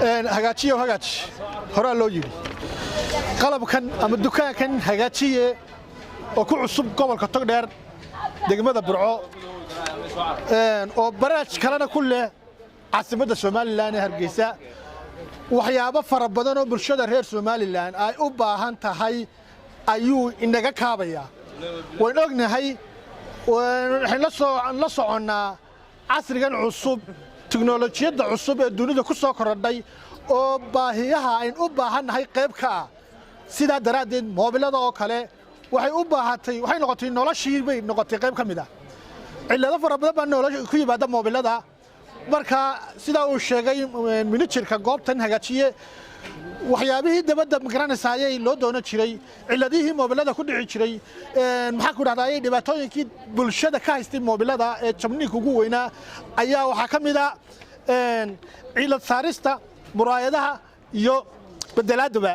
Hagaajiyo hagaaj horaa loo yidhi. Qalabkan ama dukaankan Hagaajiye oo ku cusub gobolka Togdheer, degmada Burco, oo branch kalena ku leh caasimadda Somaliland ee Hargeysa, waxyaabo fara badan oo bulshada reer Somaliland ay u baahan tahay ayuu inaga kaabayaa. Wayn ognahay, waxaan la soconnaa casrigan cusub, tiknolojiyadda cusub ee dunida ku soo korodhay oo baahiyaha ayn u baahannahay qayb ka ah. Sidaa daraaddeed, moobilada oo kale waxay u baahatay, waxay noqotay noloshii bay noqotay qayb ka mid ah. Cillado fara badan baa nolosha ku yimaada moobilada. Marka sidaa uu sheegay manager-ka goobtan Hagaajiye, waxyaabihii dabadda magaranaysa ayay loo doonan jiray, cilladihii moobilada ku dhici jiray, maxaa ku dhahdaa, dhibaatooyinkii bulshada ka haystay moobilada ee jabniinka ugu weynaa ayaa waxaa ka mid a cilad saarista muraayadaha iyo bedelaadaba,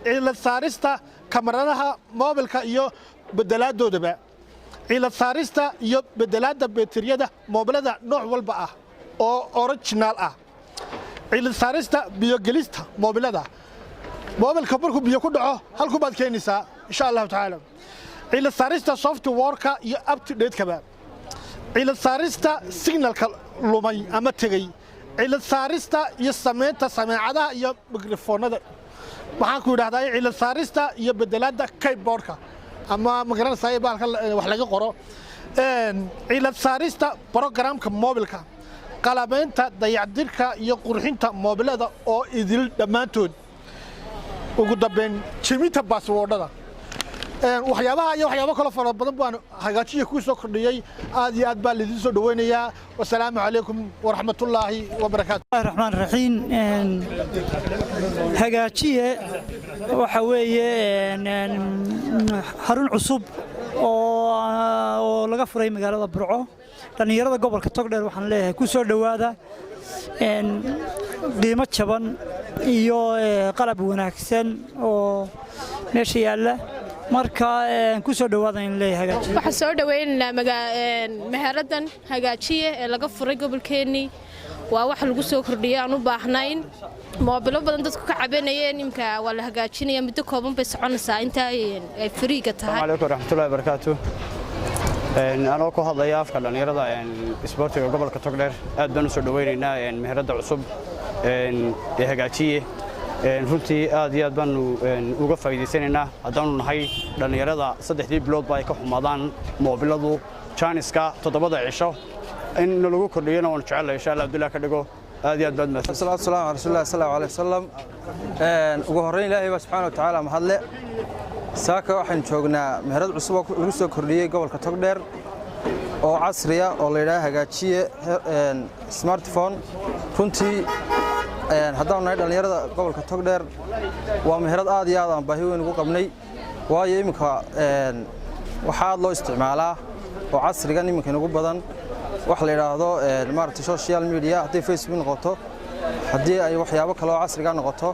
cilad saarista kamaradaha moobilka iyo bedelaaddoodaba, cilad saarista iyo bedelaadda beteriyada moobilada nooc walba ah oo original ah, cilad saarista biyogelista moobilada. Moobilka markuu biyo ku dhaco, halku baad keenaysaa, insha Allahu tacaala. Cilad saarista software-ka iyo update-kaba, cilad saarista signal-ka lumay ama tegey, cilad saarista iyo samaynta sameecadaha iyo mikrofoonada, waxaan ku idhahdaa cilad saarista iyo bedelaadda keyboard-ka ama magaranaysaa baalka wax laga qoro, cilad saarista program-ka moobilka, qalabaynta, dayactirka iyo qurxinta moobilada oo idil dhammaantood, ugu dambeyn jebinta password-hada. Waxyaabaha iyo waxyaabo kaloo fara badan baan Hagaajiya kuu soo kordhiyey. Aad iyo aad baa laidin soo dhaweynayaa. Wasalaamu calaykum waraxmatullaahi wabarakaatu. Raxmaan raxiim. Hagaajiye waxa weeye xarun cusub oo laga furay magaalada Burco. Dhallinyarada gobolka Togdheer waxaan leeyahay, ku soo dhowaada qiimo jaban iyo qalab wanaagsan oo meesha yaalla. Marka ku soo dhowaada in leeyahay Hagaajiye. Waxaan soo dhaweynaynaa meheradan Hagaajiye ee laga furay gobolkeennii. Waa wax lagu soo kordhiyay aan u baahnayn. Moobilo badan dadku ka cabanayeen imka waa la hagaajinaya. Muddo kooban bay soconaysaa intaa ay free-ga tahay. Alaykum waraxmatullahi wabarakaatu. Anoo ku hadlaya afka dhallinyarada isboortiga gobolka Togdheer, aad baan u soo dhaweynaynaa meheradda cusub ee Hagaajiye. Runtii aad iyo aad baanu uga faa'iidaysanaynaa haddaanu nahay dhallinyarada. 3dii biloodba ay ka xumaadaan moobiladu, jaaniska 7da cisho in lagu kordhiyona waanu jecelnahay, insha Allah. Abdullah ka dhigo. Aad iyo aad baad mahadsan. Salaatu salaam ala rasuulillah sal allahu alayhi wasalam. Ugu horreyn, Ilaahay baa subxaana wa tacaala mahadle. Saaka waxaynu joognaa meherad cusub oo lagu soo kordhiyey gobolka Togdheer oo casriya oo la yidhaha Hagaajiye Smartphone. Runtii, haddaanu nahay dhallinyarada gobolka Togdheer, waa meherad aad iyo aad aan baahi weyn ugu qabnay, waayo iminka waxaa aad loo isticmaalaa oo casrigan iminka inugu badan wax la yidhaahdo maaragtay social media, hadday Facebook noqoto, haddii ay waxyaabo kale oo casriga noqoto.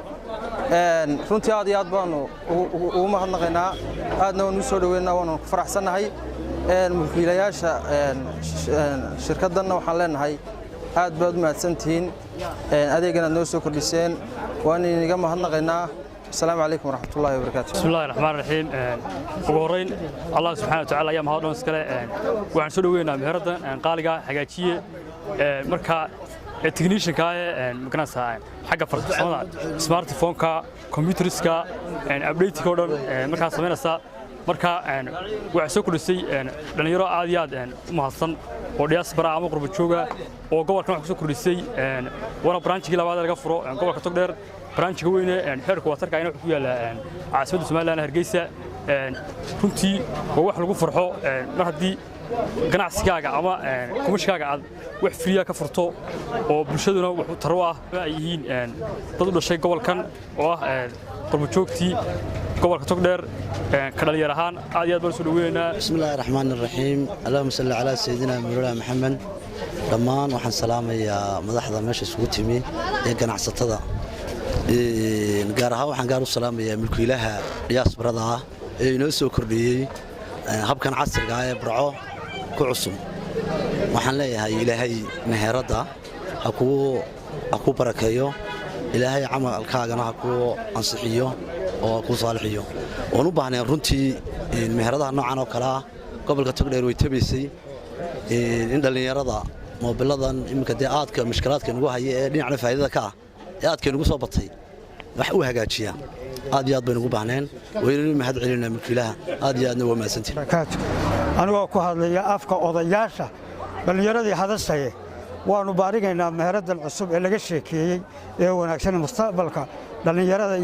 Runtii aad iyo aad baanu ugu mahadnaqaynaa, aadna waanu u soo dhoweynaa, waanu ku faraxsannahay. Mulkiilayaasha shirkaddanna waxaan leenahay, aad baad u mahadsantihiin adeegan aad noo soo kordhiseen. Waan iniga mahadnaqaynaa. Asalaamu calaykum waraxmatullahi wabarakaatu. Bismi Allahi raxmaan raxiim. Ugu horrayn, Allah subxana wa tacala ayaa mahad dhan iskale. Waxaan soo dhoweynaa meheraddan qaaliga Hagaajiye. Marka technician-ka ee magaranaysaa xagga farsamada smartphone-ka, computers-ka, update-ka oo dhan markaa samaynaysa. Marka waxay soo kordhisay dhalinyaro aad iyo aad u mahadsan oo diaspora ama qurba jooga oo gobolkan wax ku soo kordhisay. Waana branch-igii labaad ee laga furo gobolka Togdheer. Branch-iga weyne xeerka watarka ayna wuxuu ku yaallaa caasimadda Somaliland, Hargeysa. Runtii waa wax lagu farxo mar haddii ganacsigaaga ama kumashkaaga aad wax free-ya ka furto oo bulshaduna wax taro ah ay yihiin dad u dhashay gobolkan oo ah qurbajoogtii gobolka Togdheer. Ka dhalinyar ahaan aad iyo aad baan soo dhaweynaynaa. Bismi Illaahi raxmaan raxiim. Allahuma salli calaa sayidina mawlana Maxamed. Dhammaan waxaan salaamayaa madaxda meesha isugu timi ee ganacsatada. Gaar ahaan waxaan gaar u salaamayaa mulkiilaha diaspora-da ah ee inoo soo kordhiyey habkan casriga ah ee Burco ku cusub. Waxaan leeyahay, Ilaahay meheradda ha kuu barakeeyo. Ilaahay camalkaagana ha kuu ansixiyo oo ha kuu saalixiyo. Waan u baahneen runtii meheradaha noocan oo kale ah. Gobolka Togdheer way tabaysay in dhallinyarada moobiladan iminka dee aadka mushkilaadka nagu haya ee dhinacna faa'iidada ka ah ee aadka nagu soo batay wax u hagaajiya. Aad iyo aad baynu ugu baahneen, waynanu mahad celinaa mulkiilaha. Aad iyo aadna waa mahadsantiin. Anigoo ku hadlaya afka odayaasha dhallinyaradii hadashaye, waannu baarigaynaa meheraddan cusub ee laga sheekeeyey ee wanaagsan, mustaqbalka dhallinyarada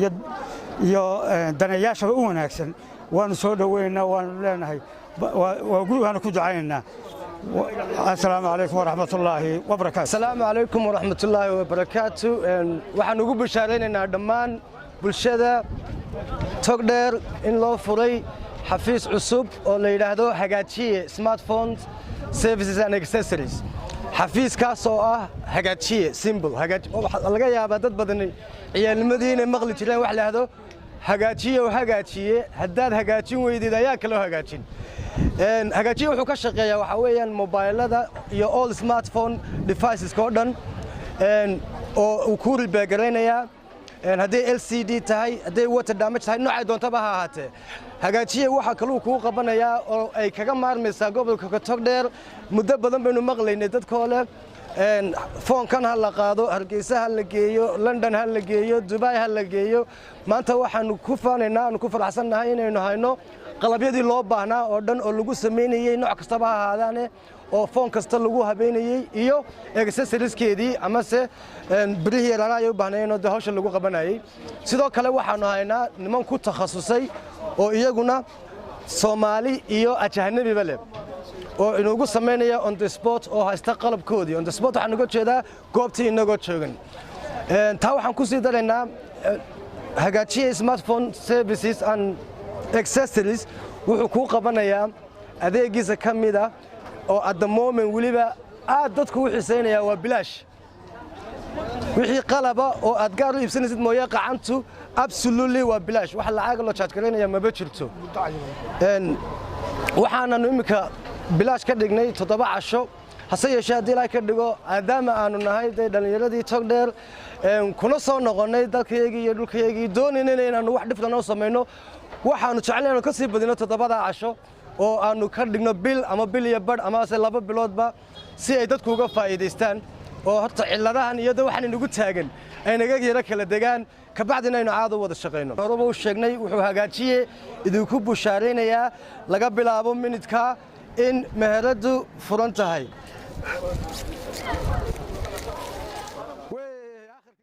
iyo daneeyaashaba u wanaagsan. Waannu soo dhoweynaa, waannu leenahay, waanu ku ducaynaynaa. Asalaamu calaykum waraxmatullaahi wabarakaatu. Asalaamu calaykum waraxmatullaahi wabarakaatu. Waxaan ugu bishaaraynaynaa dhammaan bulshada Togdheer in loo furay xafiis cusub oo la yidhaahdo Hagaajiye Smartphones Services and Accessories. Xafiiskaas oo ah Hagaajiye simple. Waxaa laga yaabaa dad badani ciyaalnimadii inay maqli jireen wax la yidhaahdo "hagaajiye oo hagaajiye, haddaad hagaajin weydid ayaa kaloo hagaajin". Hagaajiye wuxuu ka shaqeeyaa waxaa weeyaan mobaylada iyo all smartphone devices oo dhan oo uu ku repair garaynayaa, hadday LCD tahay, hadday water damage tahay, noocay doontaba ha ahaatee. Hagaajiye waxaa kaluu kuu qabanayaa oo ay kaga maarmaysaa gobolka Togdheer. Muddo badan baynu maqlaynay dadkoo leh foonkan ha la qaado, Hargeysa ha la geeyo, London ha la geeyo, Dubai ha la geeyo. Maanta waxaanu ku faanaynaa, aanu ku faraxsannahay inaynu hayno qalabyadii loo baahnaa oo dhan oo lagu samaynayey, nooc kastaba ha ahaadaane, oo foon kasta lagu habeynayey iyo accessorieskeedii amase birihii yaraana ayay u baahnayeen oo dee hawsha lagu qabanayey. Sidoo kale waxaanu haynaa niman ku takhasusay oo iyaguna Soomaali iyo ajanabiba leh oo inugu samaynaya on the spot oo haysta qalabkoodii. On the spot waxaan uga jeedaa goobtii inagoo joogan. Taa waxaan ku sii daraynaa, Hagaajiya Smartphone Services and Accessories wuxuu kuu qabanayaa adeegiisa ka mid ah oo at the moment weliba aad dadku u xiisaynayaa, waa bilaash. Wixii qalaba oo aad gaar u iibsanaysid mooye, qacantu absolutely waa bilaash. Wax lacag loo charge garaynaya maba jirto. Waxaananu iminka bilaash ka dhignay 7 casho. Hase yeeshee, haddii Ilaahay ka dhigo, maadaama aanu nahay dee dhallinyaradii Togdheer, kuna soo noqonnay dalkayagii iyo dhulkayagii, doonaynayna inaannu wax dhifran oo samayno, waxaannu jeclay inaanu ka sii badino 7da casho oo aanu ka dhigno bil ama bil iyo badh amase 2 biloodba, si ay dadku uga faa'iidaystaan oo horta cilladahan iyo de waxaan inagu taagan ay naga yaro kala degaan, kabacdina aynu caado wada shaqayno. Horeba u sheegnay, wuxuu Hagaajiye idinku bushaaraynayaa laga bilaabo minidka in meheraddu furan tahay.